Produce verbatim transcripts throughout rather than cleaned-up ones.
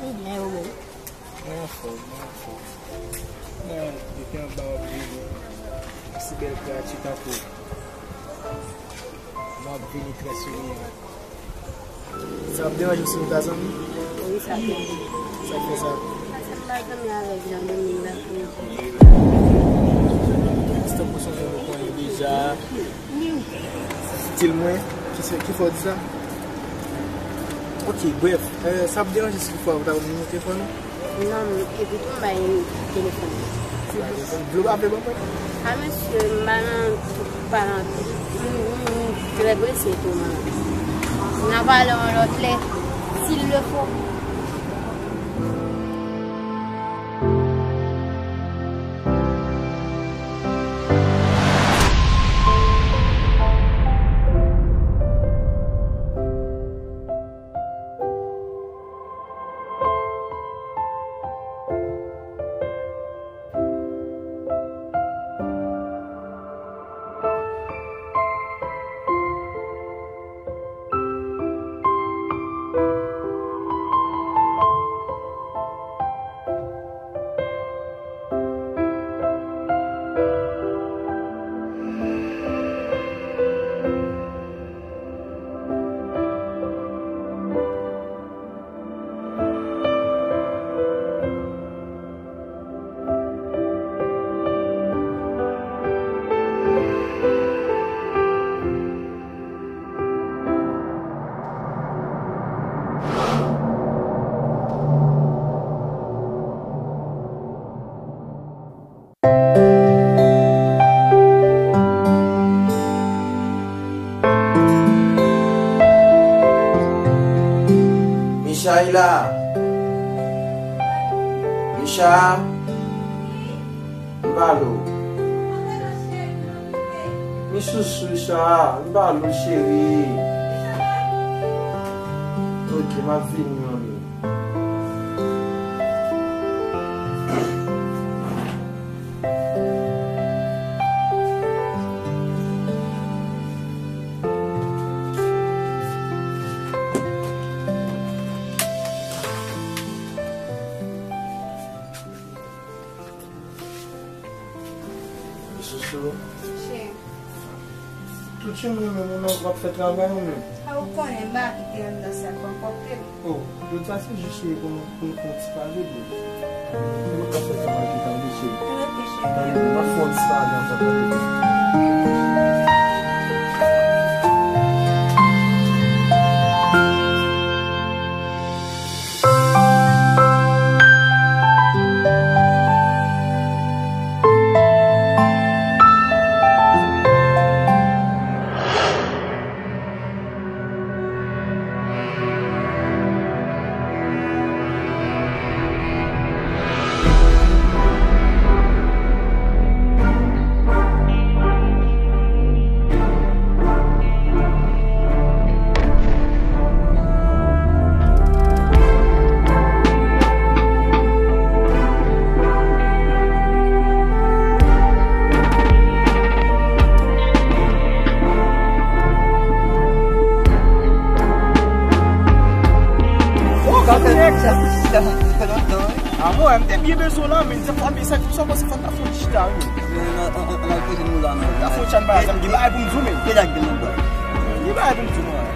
Ou byen, ou menm? Mwen anfòm, mwen anfòm. Mwen depi anba w ap vini. Yon si bèl kreyati tankou w. Mwen ap vini trè souriyan. Sa ap deranje w si nou ta zanmi? Wi, sa ap deranje. Sa k fè sa? Paske m pa zanmi avèk jan de moun la. Se tankou se yon moun ou konnen deja. Stil mwen, ki se, ki fè w di sa? Ok, brèf, eh, sa ap deranje si toutfwa ou ta vle montre fò nou? Non, epi tou m bay telefòn. Vle w pa vle ban mwen? A mesye, m pa nan, pa nan, m, m, m trè prese tou, man. N a pale yon lòt lè, s'il le faut. Michaela! Micha! M pale w. Mi chouchou, Micha, m pale w, cheri. Ok, m ap vini, manmi. Chouchou. Cheri. Tout chen mwen menm, ou menm w ap fè travay ou menm. A, ou konnen m pa kite anndan sa k pa pwòpte. Oh, lòt sa se jis pou, pou, pou ti pale bro. Ou pa fè travay ki tande cheri. Rete cheri. Tande, m ap fè yon ti pale ansanm tande. Oh, gade nèg! A bon, m te byen bezwen w la, men sa fè sa, sa fè sa, fò n ta fè yon chita, wi. N a fè yon chat, pa egzanp, gen bagay pou m di w, men. Gen bagay pou m di w, mwen.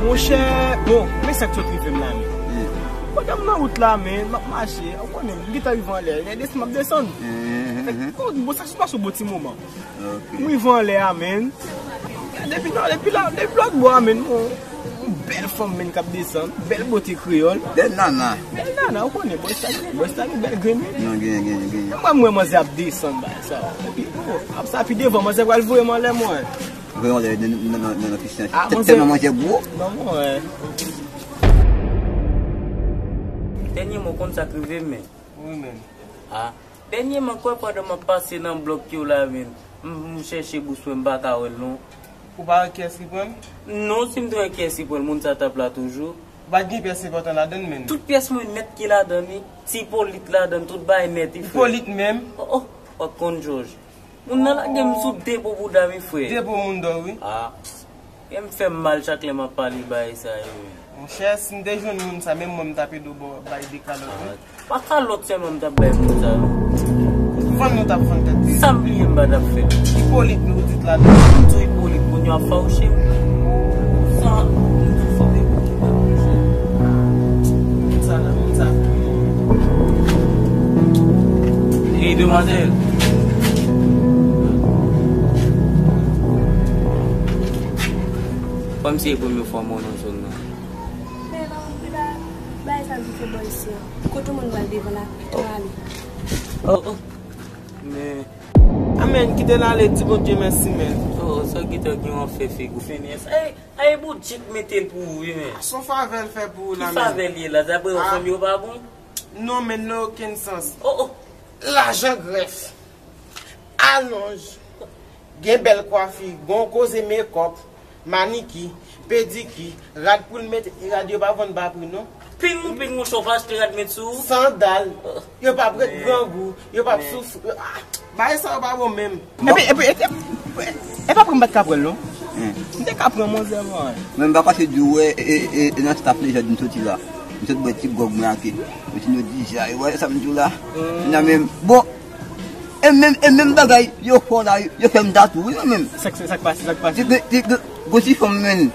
Monchè, bon, men sa k sot rive m la, men. Pandan m nan wout la, men, m ap mache, ou konnen, m gentan rive anlè, lè desann, m ap desann. Fèk, bon, sa sou pase yon bon ti moman. Ok. M rive anlè a, men. Depi nan, depi la, depi lòt bò a, men, yon, yon bèl fanm, men, k ap desann, bèl bote kreyòl. Bèl nana. Bèl Nan, ou konnen, Boy Style, Boy Style, bèl grenn, wi. Non, gen, gen, gen. Mwen, mwen, manzè ap desann, bay sa. Epi, oh, ap sa, pi devan, manzè pral voye m anlè, mwen. Voye anlè, nan, nan, nan, nan piscine. Ah, manzè. Tèlman manzè gwo. Non, mwen. Dènyèman, ou konn sa k rive, men. Wi, men. Ah. Dènyèman, kwè pandan m ap pase nan blòk yo la, men, m, m chèche bous mwen, m pa ka wè l, non. Ou pa wè kiyès ki pran l? Non, si m te wè kiyès ki pran l, moun sa t ap la toujou. Ou pa t gen pyès enpòtan ladan l, men. Tout pyès mwen nèt ki ladan li. Ti Ipolit ladan l, tout bagay nèt, wi, frè. Ipolit menm? Oh, oh, w ap konn Jòj. Moun nan lage m sou depo bouda m, wi, frè. Depo moun dò, wi. Ah. Kè m fè m mal chak lè m ap pale bagay sa yo, wi. Monchè, si m te jwenn moun sa, menm mwen m t ap ede w bò bay de kalòt, wi. Pa kalòt sèlman m t ap bay moun sa yo. Fann nou t ap fann tèt li. Sa m bliye m pa t ap fè. Ipolit nou di t la. M di w Ipolit, moun yo ap fawouche m. Sa, m di w fòk Ipolit ap fawouche m. Moun sa la, moun sa. Hey, demwazèl. Kòmsi e premye fwa m wè w nan zòn nan. Men non, li pa bay sa m ki fè bò isi an. Kote moun pral devan la, pito ale. Oh, oh. Men. Amèn, kite l ale, di Bondye mèsi, men. Oh, sa gita gen yon fè figi w. Fenyès. Ay, ay, Bondye k mete l pou ou, wi, men. Se yon favè l fè pou ou la, men. Ki favè l ye la? Dapre ou, fanmi yo pa bon? Non, men, nan okenn sans. Oh, oh. Lajan grèf. Alonj, gen bèl kwafi, gen yon koze mekòp, maniki, pediki, rad pou l mete, rad yo pa vann ba pri non. Ping ou ping mouche, ou pa achte rad met sou ou? Sandal, yo p ap ret grangou, yo p ap soufri. Ah, bagay sa yo pa bon menm. Epi, epi, epi, e pa pou m pa t ka pran l non. M te ka pran manzè mwen. Men m pa pase di w wè, e, e, e nan staf li jan di m soti la. M sot bwè ti gwòg mwen ake. Yo di, yo di, ja, wè sa m di w la. Nan men, bon, E menm, e menm bagay yo fè w la, yo fè m tatou, wi, yo menm. Sa k, sa k pase, sa k pase? Ti, ti, ti, gwo ti fanm, men.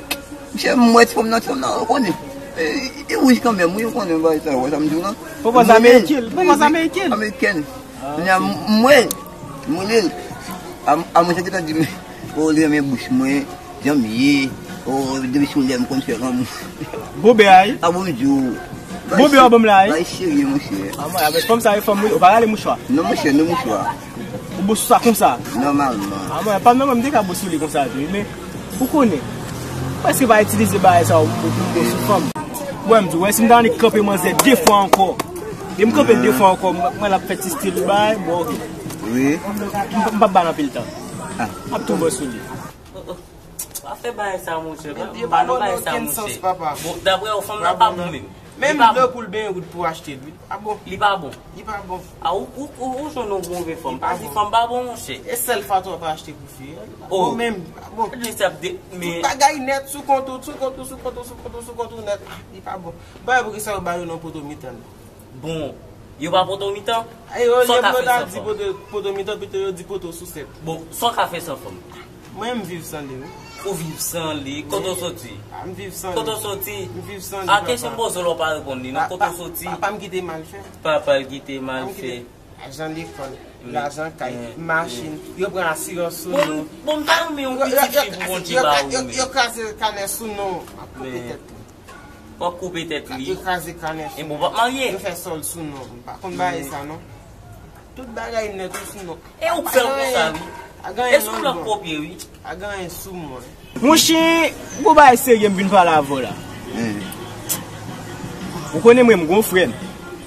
Misye, m wè ti fanm nan, ti fanm nan, ou konnen. E, e, e wouj kanmenm, wi, ou konnen, bagay sa, wè sa m di w lan. Pwopòz ameriken, pwopòz ameriken. Amerikèn. Kounye a, m, m wè, m rele l. A, a, mwen, sa gentan di m, o, li renmen bouch mwen. Jan m ye, o, depi sou lè m konn fè lanmou. Bon bè a, wi. A bon m di w. Bon bè a ban m la, wi. Bay serye, monchè. A mwen, avèk fanm sa, e fanm, wi, ou pa rale mouchwa. Non, monchè, non mouchwa. Ou bo sou sa konsa. Nòmalman. A mwen, pa m nan mwen, m te ka bo sou li konsa tou, wi, men, ou konnen. Prèske pa itilize bagay sa, ou, ou, ou bo sou fanm. Wè, m di w, wè, si m ta annik kanpe manzè de fwa ankò. E m kanpe de fwa ankò, mwen, mwen l ap fè ti stil bagay, bon, oke. Wi. M, m p ap ba l anpil tan. M ap tou bo sou li. Pa fè bagay sa, monchè. Pa, pa nan bagay sa, monchè. Bon, daprè ou, fanm nan pa bon menm. Menm dlo pou l benyen wout pou achte l, wi. Li pa bon. Li pa bon. Li pa bon. A, ou, ou, ou, ou jwenn yon move fanm. Li pa bon. Pase fanm pa bon, monchè. E sèl fatou w ap achte pou fi. Li pa bon menm. Li pa bon. Li se ap de, men. Tout bagay nèt sou kont ou, sou kont ou, sou kont ou, sou kont ou, sou kont ou nèt. Li pa bon. Bagay pou ki sa yo ba yo nan poto mitan. Bon, yo pa poto mitan? Sa w ka fè san fanm? Poto, poto mitan, pito yo di poto sousèt. Bon, sa w ka fè san fanm? Mwen, m viv san li, wi. Ou viv san li? Kote w soti? A, m viv san li. Kote w soti? M viv san li, papa. A, kesyon m poze w la, w pa reponn li, non. Kote w soti? Papa m kite m al fè. Papa l kite m al fè. Lajan lekòl, lajan kay, machin, yo pran asirans sou nou. Bon, m ta renmen yon pitit fi pou Bondye ba ou, men. Yo kraze kanè sou nou, ap koupe tèt li. W ap koupe tèt li. Yo kraze kanè sou nou. E bon, w p ap marye? Yo fè sòl sou nou. M pa konn bagay sa, non. Tout bagay nèt ou sou nou. E ou k fè l konsa, wi. E sou w l ap kopye, wi. A gen anyen sou mwen. Monchè, gwo bagay serye m vin pale avè w la. Ou konnen mwen, m gon frè m.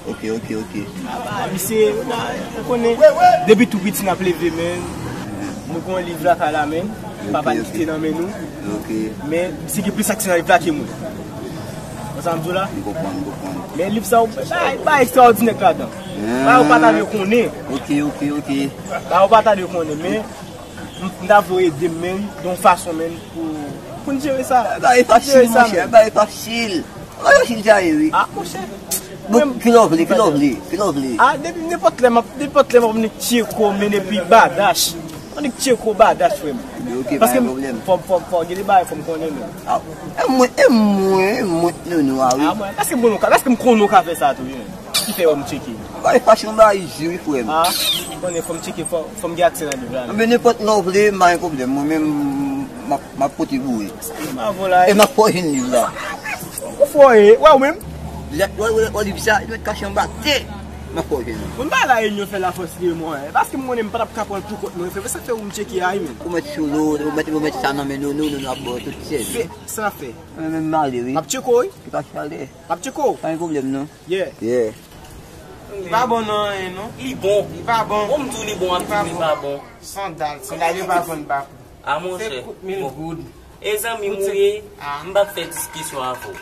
Ok, ok, ok. Aba, misye, ou konnen, depi tou piti n ap leve, men. Nou gon liv lakay la, men. Papa n kite nan men nou. Ok. Men, misye gen plis aksè nan liv la ke mwen. Konn sa m di w la? M konprann, m konprann. Men liv sa yo, pa, pa ekstraòdinè k ladan. Bagay ou pa ta dwe konnen. Ok, ok, ok. Bagay ou pa ta dwe konnen, men. M, m ta vle w ede m, men, yon fason, men, pou, pou n jere sa. Bagay fasil, monchè, bagay fasil. Bagay fasil sa ye, wi. Ah, monchè. Bon, ki lè w vle, ki lè w vle, ki lè w vle. Ah, depi nenpòt lè m ap, nenpòt lè m ap nik tcheko, men, epi badach. Mwen nik tcheko badach, frè m. Ok, pa gen pwoblèm. Paske fò, fò, fò, gen de bagay fò m konnen, men. Ah, e mwen, e mwen, e mwen, non, non, ah, wi. Ah, mwen, èske m konnen w ka, èske m konnen w ka fè sa tou, wi, men? Ki fè w m tcheke? Bagay fasil, bagay izi, wi, frè m. Ah, konnen fò m tcheke, fò, fò m gen aksè nan liv la, non? Men nenpòt lè w vle, m pa gen pwoblèm. Mwen menm, m ap, m ap pote pou ou. Sa m ap voye la. E m ap fè w jwenn liv la. Ou fò ye, wè w menm? Lèt wòl, wòl, wòl, sa, li met kache anba tè. M ap fè w jwenn. Moun pa la Réunion fè lafòs li, mwen. Paske m konnen m pa t ap ka pran l pou kont mwen, frè. Sa k fè ou m tcheke a, wi, men. Ou met sou lo, ou met, ou met sa nan men nou, nou, nou, nou ap ba w tout sèvis. Sa n ap fè? Mwen menm m ale, wi. M ap tcheke w, wi. Ou pa k ale. M ap tcheke w. Pa gen pwoblèm, non. Yeah. Yeah. Li pa bon nan anyen, non. Li bon. Li pa bon. Bon, m di w li bon, ap di m li pa bon. Sandal, sandal yo pa vann ba pri. A, monchè. Se kout mil goud. E zanmi m ou ye, m p ap fè diskisyon avè w.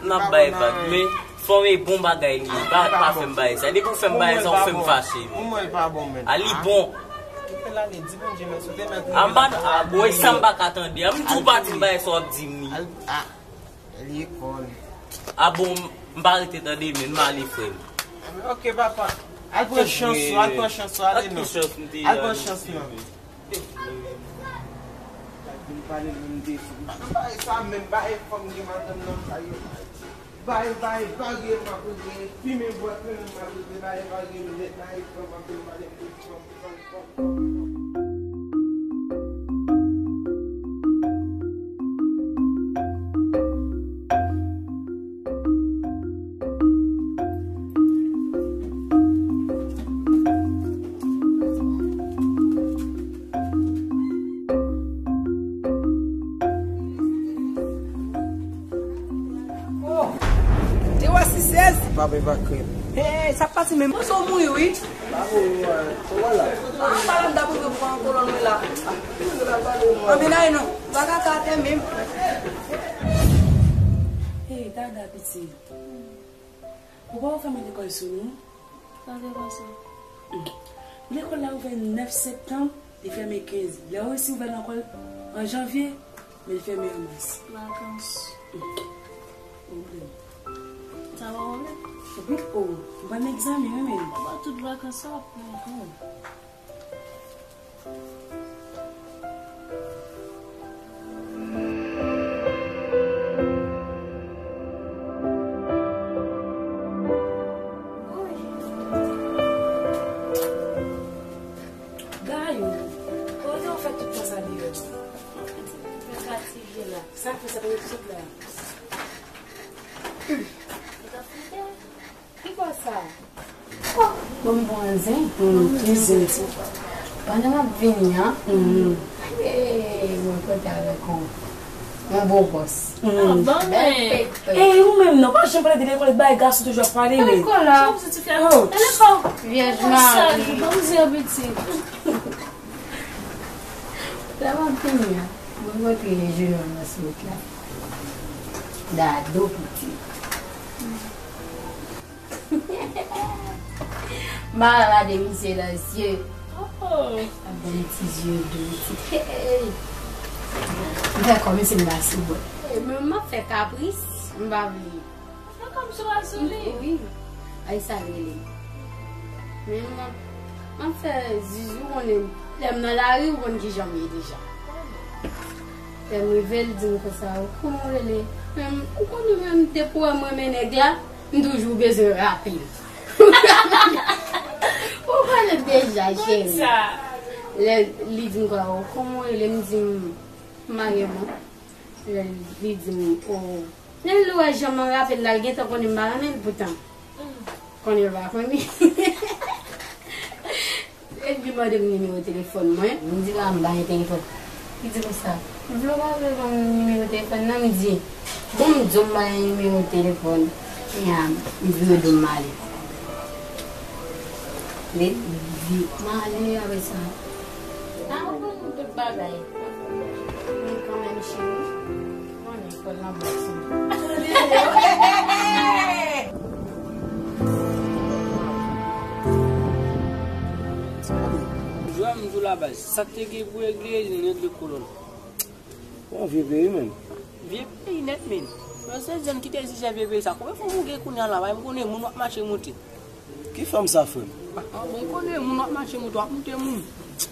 N ap bay vag, men fò w e bon bagay li ye. Pa, pa fè m bagay sa. Depi w fè m bagay sa, w fè m fache. Pou mwen, l pa bon, men. A, li bon. A, m pa, a, bon, e sa m pa ka tande. A, m di w pa di m bagay sa, w ap di m li. Lekòl. A bon, m pa rete tande, men m ale, frè m. Ok, papa. Al pran chans ou, al pran chans ou, ale non. Al pran chans lan. Vin pale menm de sou. Bagay sa menm, bagay fanm gen madanm nan kay yo. Bagay, bagay, bagay, m ap regle. Fimen bwat menm, m ap regle. Bagay, bagay, nèt, bagay fanm, ap pale de fanm. Oh! Te wè si sèz? Papa pa krèt. Hey, sa pati menm. Mwen sou mouri, wi. Bravo, wi, wè. Sa w wè la? Ah, m pa la, m ta pran pou pran kolòn mwen la. Ah, mwen la pale, mwen. Anben, n ale non. Bagay sa atè menm. Hey, Dada, piti. Ou pa wè fèmen lekòl sou nou? Sa te pase. Lekòl la ouvè nèf septanm, li fèmen kenz. Lè yo resi ouvè l ankò an janvye, men li fèmen an mas. Vakans. Pwoblèm. Sa pa pwoblèm? Epi, o, m pa nan egzamen, wi, men. Ou pa tout vakans sa w ap pran. Oh. Gayou, kote w fè tout tan sa deyò? Mwen fatige la. Sa fè sa, kote w sot la? Mwen ta fouke. Ki bò sa? Oh, bon, m pran zen. Hmm, ki zen? Pandan m ap vini an, hmm, eh, mwen kontre avèk yon, yon bo bòs. Hmm. Ah, bon, bèl men. Tèt. Eh, ou menm non, pa janm pale de lekòl, bay gason toujou ap pale, men. Lekòl la. Sa w soti fè? Oh. Lekòl. Vyèj Mari. Bon, Dye, piti. Lè m ap vini an, mwen kontre yon jenòm nan sou wout la. Dado piti. M pa ka gade misye nan zye. Oh. Ap ban m ti zye dou, ti, hey. M fè kòmsi m pa sou bòl. Hey, men m ap fè kapris, m pa vle. Fè kòmsi w al sou li. Wi. Ay sa l rele. Men m ap, m ap fè zuzu konnen. Lè m nan lari, ou konn kijan m ye deja. Lè m rive, l di m konsa, ou kòman w rele? Men m, ou konnen menm depi w wè m renmen nèg la, m toujou bezwen rape l. Ou konnen deja, cheri. Lè li di m konsa, ou kòman w rele? M di m, Marye mwen. Lè li di m, o, lè l wè jan m rape l la, l gentan konnen m pa renmen l poutan. Konnen l pa konnen. Epi li mande m nimewo telefòn mwen. M di, a, m pa gen telefòn. Li di konsa, ou vle w pa vle ban m nimewo telefòn nan? M di, bon, m di w m pa gen nimewo telefòn. Kounye a, m vire do m ale. Li di, m ale apre sa. A, ou konn tout bagay. Men kanmenm, cheri, konnen fò l nan bòs mwen. Jwè m di w la baz, sa k te gen pou regle, li regle kolòn. Bon, vye peyi menm. Vye peyi nèt, men. Yo se jèn ki te egzije vye peyi sa. Konbyen fanm ou gen kounye a la? Bay m konnen moun w ap mache moute. Ki fanm sa, frè m? Ah, bon, konnen moun w ap mache moute, w ap moute moun.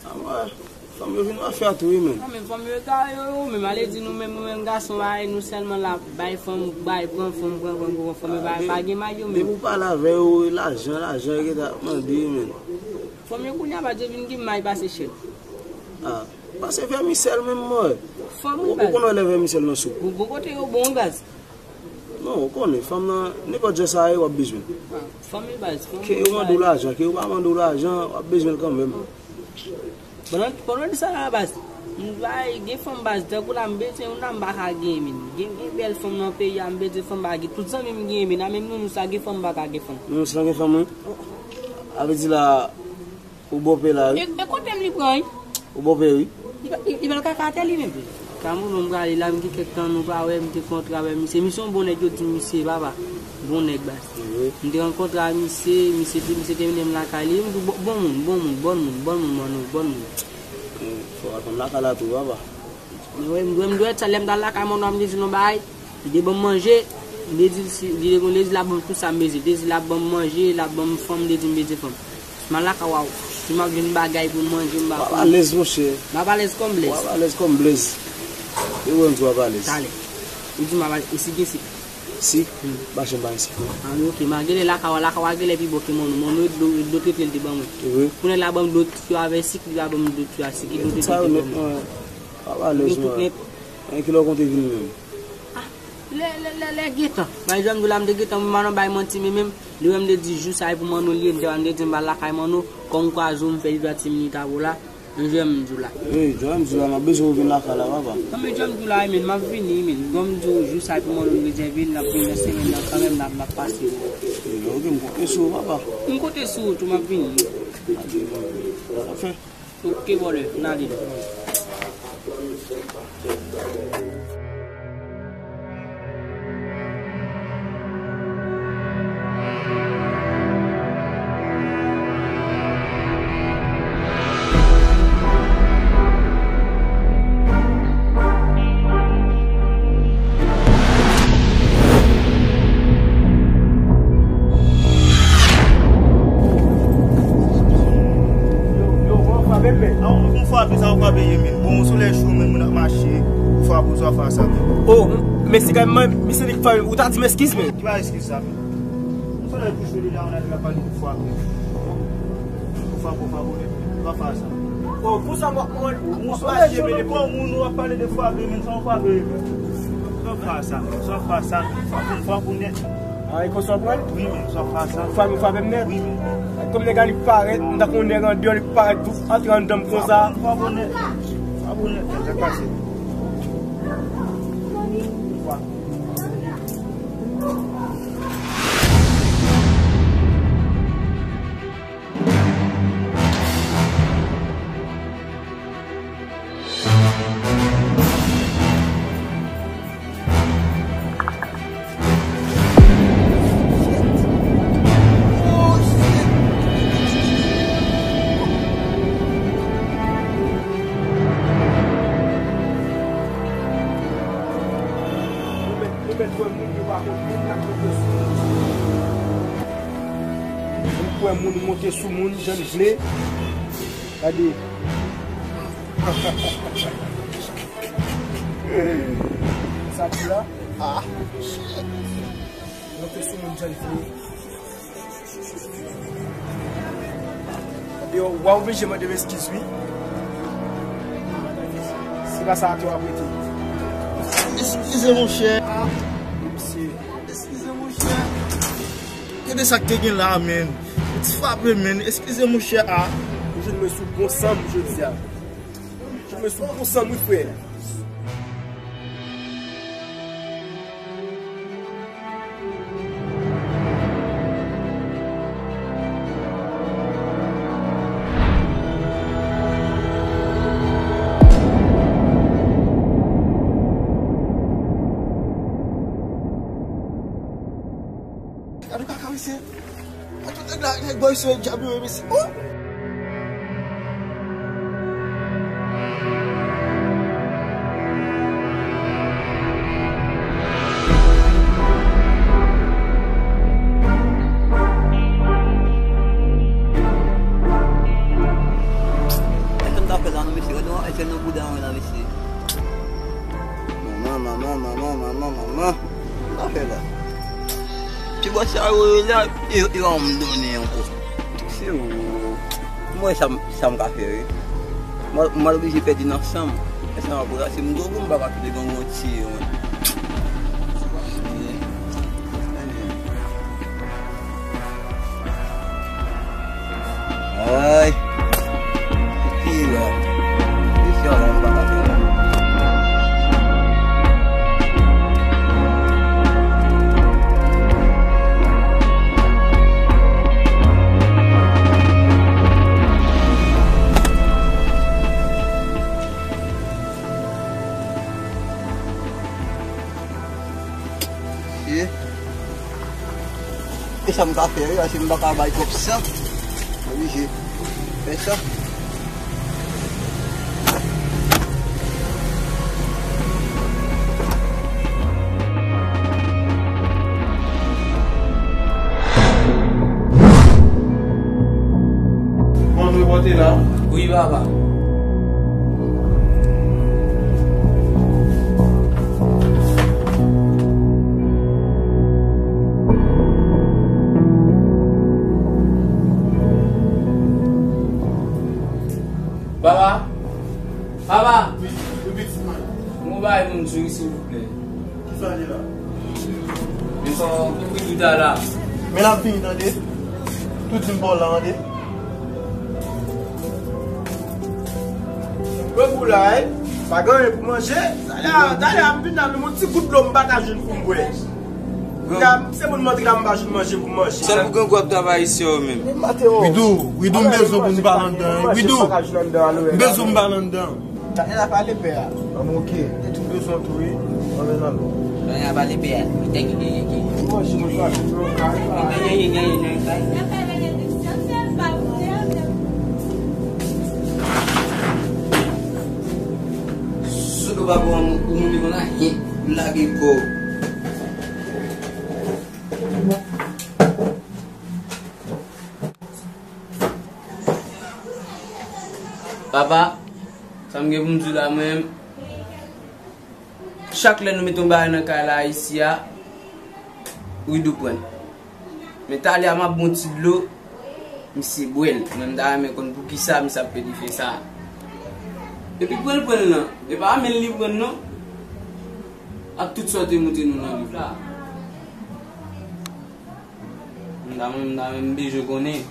Ah, wè. Fanm yo vin mafya tou, wi, men. Non, men fanm yo egare, yo, yo, men m ale di nou, men nou menm gason, bay nou sèlman la, bay fanm, bay, pran fanm, pran fanm, pran fanm, yo pa, pa gen may yo, men. Depi w pale avè yo, lajan, lajan, yo gentan ap mande, men. Fanm yo kounye a, pa dwe vin gen may pase chèn. Ah, pase vèmisèl menm, mwen. Fanm, wi, ou, ou baz. Ou konn wè lè vèmisèl nan soup. Bon, bon kote yo bon gaz. Non, ou konnen, fanm nan, nenpòt jan sa ye, w ap bezwen l. Fanm li baz, fanm. Ke yo mande w lajan, ke yo pa mande w lajan, w ap bezwen l kanmenm. Pandan, pandan di sa la baz, m bay, gen fanm baz, tankou la m bezwen youn la m pa ka gen, men. Gen, gen bèl fanm nan peyi a, m bezwen fanm pa gen. Tout zanmi m gen, men, nan menm nou, nou sa gen fanm, m pa ka gen fanm. Non, sa gen fanm, wi. A vle di la, ou bòpè la, wi. E, e kote m li pran, wi? Ou bòpè, wi. Li pa, li, li pa l ka atè li menm. Kameroun, m prale la, m gen kèk tan nou pa wè, m te kontre avè misye. Misye yon bon nèg, yo di misye, papa. Bon nèg, baz. Wi. M te rankontre ak misye, misye te, misye te mennen m lakay li. M di, bon, bon moun, bon moun, bon moun, bon moun, bon moun, bon moun. Fò w atann lakay la tou, papa. Men wè, m dwe, m dwe sa, lè m t al lakay mòn nan, m te di l yon bagay, li te ban m manje, m te di l si, li te konn, li te di l ap ban m tout sa m bezwen, li te di l ap ban m manje, l ap ban m fanm, m te di m bezwen fanm. Si m al lakay w, si m ap jwenn bagay pou m manje, m pa konn. W ap alèz, monchè. M ap alèz kòm blèz. W ap alèz kòm blèz. E wè m di w ap alèz. Talè. Ou di m ap alèz, e si gen sik? Sik? Hmm. M pa janm bay sik, non. A, men oke, m a genlè lakay w, lakay w a genlè pi bon ke mòn ou. Mòn ou, dlo, dlo trete l te ban mwen. Wi. Pou nèg la ban m dlo tiyo avè sik, li pa ban m dlo tiyo a sik, e dlo trete l te ban mwen. Tout sa yo nèt, mwen. Pa alèz, mwen. Tout nèt. Enki lè w konte vini menm? Ah, lè, lè, lè, lè gentan. Bay jòm di w la, m te gentan, m pa nan bay manti, men menm, li wè m te di jou sa e pou mòn ou li ye, m te, m te di m al lakay mòn ou, kòm m kwaze w, m fè li twa ti minit avè w la. Jan m di w la. Wi, jan m di w la, m ap bezwen ou vin lakay la, papa. Non, men jan m di w la, men, m ap vini, men. Jan m di w, jou sa pou mòn ou bezwen vin, n ap vin nan semèn nan kanmenm, n ap, n ap pase. Ebyen, oke, m konte sou ou, papa. M konte sou ou tou, m ap vini. Anfen. Oke, brother, n ale. Yo, yo, bon, frape m, men. A, yon frape sa, ou frape ye, men. Bon, solèy cho, men, moun ap mache, ou frape, ou sa fè sa, men. Oh, men si kay mwen, misye li k fè, ou ta di m eskiz, men. Ki pa eskiz sa, men? Yon solèy kouche deja, on a deja pale de frape. Ou frape, ou frape, ou pa fè sa. Oh, pou sa, mwen, mwen, ou solèy cho, men, bon, moun, ou ap pale de frape, men, sa ou frape, men. Sa ou fè sa, sa ou fè sa, frape, frape, ou nèt. A, e konsa w pran l? Wi, men, sa w fè sa. Frape, frape m nèt. Wi, men. Kòm nèg la li parèt, m tankou yon nèg andeyò, li parèt, voup, antre anndan m konsa. Frape, frape nèt. Frape nèt, sa k pase? Frape. Ou mèt, ou mèt wè moun yo pa konn moun k ap monte sou moun. Ou kwè moun monte sou moun jan l vle. Gade. Sa di la? Ah, shit. Monte sou moun jan l vle. Yo, w a oblije mande m eskiz, wi. Se pa sa tou w ap rete. Eskize, monchè. Mesye. Eskize, monchè. Gade sa k te gen la, men. Ou ti frape, men. Eskize, monchè, a. Ou jwenn mwen sou bon san m jodi a. Ou jwenn mwen sou bon san m, wi, frè. Gade kaka, mesye. A tout nèg la, nèg bò isit yo djab yo ye, mesye. Oh! Sa m ta fè la non, mesye? Gade yon afè nan bouda mwen la, mesye. Manman, manman, manman, manman, manman. Sa fè la. Ti bò sa yo ye la, yo, yo a m donnen ankò. Se ou. Mwen sa m, sa m ka fè, wi. Mwen, mwen oblije pèdi nan san m. E san m ap ranse m gwo gwo, m pa ka kite gang yon tiye mwen. Ay. Ki la? Ki sa la m pa ka fè la? Mesye. E sa m ka fè wi, paske m pa ka bay kòb san. Oblije fè sa. Bon, nou pote la. Wi, papa. Papa! Papa! Wi, wi, pitit mwen. Mwen bay moun sou, silvouplè. Kisa l ye la? Men sa w konpri tout a la. Men l ap vini, tande. Tout di m pa w la, tande. Gwo boulay, pa gen anyen pou manje. Talè, talè, ap vin la, menm yon ti gout dlo m pa ka jwenn pou m bwè. Gwo- Ya, se moun m antre la, m pa jwenn manje pou m manje. Sèl pou grangou ap travay isi yo menm. Widou, Widou, m bezwen pou m pale anndan. Widou, m bezwen m pale anndan. Daniel a pale pè a. An, ok. E tou bezwen tou, wi. Anmèn alò. Daniel a pale pè a. Li te gen, gen, gen. Mwen jwe mwen pa jwe mwen kay. Gen, gen, gen, gen, gen. Sou do pa bon, ou moute konn anyen. Lage kò. Papa, sa m gen pou m di w la, mwen menm, chak lè nou mete yon bagay nan kay la, isi a, Widou pran l. Men talè a, m ap bon ti dlo, misye bwè l. Mwen, m ta renmen konn poukisa misye ap pede fè sa. Epi pran l, pran l nan. E pa menm li pran l, non. Ak tout sa w te montre nou nan liv la. M ta, m ta, m bezwen konnen.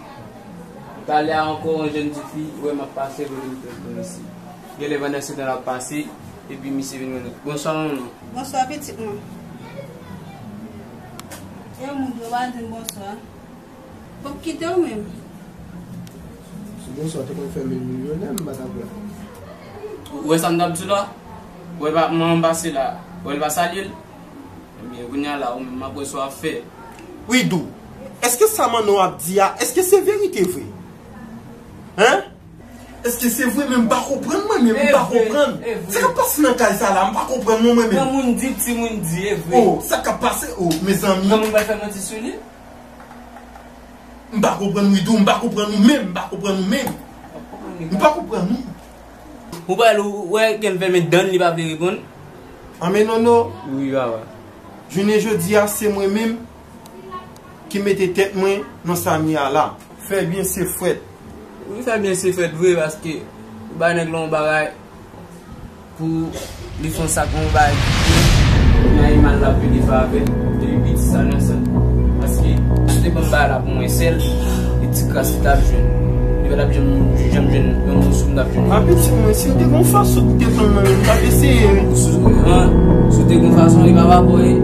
Talè a ankò, yon jèn tifi, wè m ap pase, kote m te konn isi. Genlè pandan se tan l ap pase, epi misye vin konnen. Bonswa, manman. Bonswa, pitit mwen. E moun yo pa di m bonswa. Pap kite w menm. Si bonswa te konn fè m milyonè, m pa t ap la. Ou wè sa m t ap di w la? Ou wè pa, manman m pase la. Ou wè l pa salye l? Ebyen, kounye a la, ou menm, m ap wè sa w ap fè. Widou, èske sa manno ap di a, èske se verite vre? Hein? Èske se vre? Men m pa konprann mwen menm, m pa konprann. Sa k ap pase nan kay sa la? M pa konprann non mwen menm. Granmoun di, timoun di, e vre. Oh, sa k ap pase? Oh, mezanmi. Granmoun pral fè manti sou li? M pa konprann Widou, m pa konprann ou menm, m pa konprann ou menm. M pa konprann ou. Ou pral wè gen l fèmen dan l, li pa vle reponn. Anmè Nono. Wi, papa. Jounen jodi a, se mwen menm ki mete tèt mwen nan sa m ye a la. Fè byen se frèt. Wi, fè byen se frèt vre, paske ou ba nèg la yon bagay pou li fè yon sak, yon bagay ki mal, l ap pede fè avè l. Depi piti sa nan san. Paske si w te ban m bagay la pou mwen sèl, e ti kras li t ap jwenn. Li pa t ap janm, janm jwenn yon moso m t ap jwenn. A piti mwen, si w te gon fason pou te pran mwen menm, m t ap eseye wi. Si, an, si w te gon fason, e pa pa bò e.